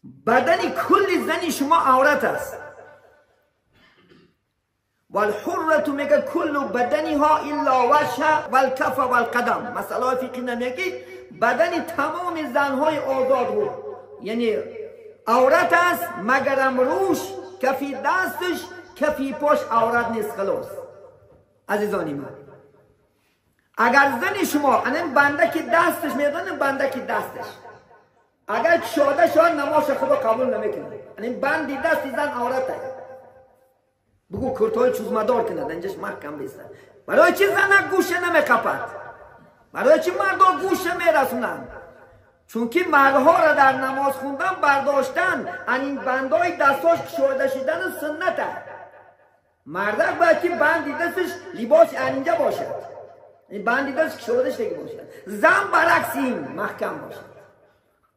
Бадани кулли зани шумо аврат аст. Валҳуррату мега куллу баданиҳо илла вашҳа валкафа валқадам. Масъалаҳои фиқҳӣ намеги, бадани тамоми занҳои озод рӯ яъне аврат аст, магарам рӯш, кафи дасташ, кафи пош аврат нест. Халос, азизони ман, агар зани шумо анин бандаки дасташ медонем, бандаки дасташ агар кушода шавад, намозша Худо қабул намекунад. Анин банди дасти зан аврат аст. Бугу куртҳои чузмадор кунад, инҷаш маҳкам бистад. Барои чи занак гӯша намеқапад? Барои чи мардо гӯша мерасонанд? Чунки мардҳоро дар намоз хундан бардоштан анин бандҳои дастҳош кушода шудану суннат аст. Мардак бояд ки банди дасташ либоси анинҷа бошад, банди даст кушода шудаги бошад. Зан баракси ин маҳкам бошад.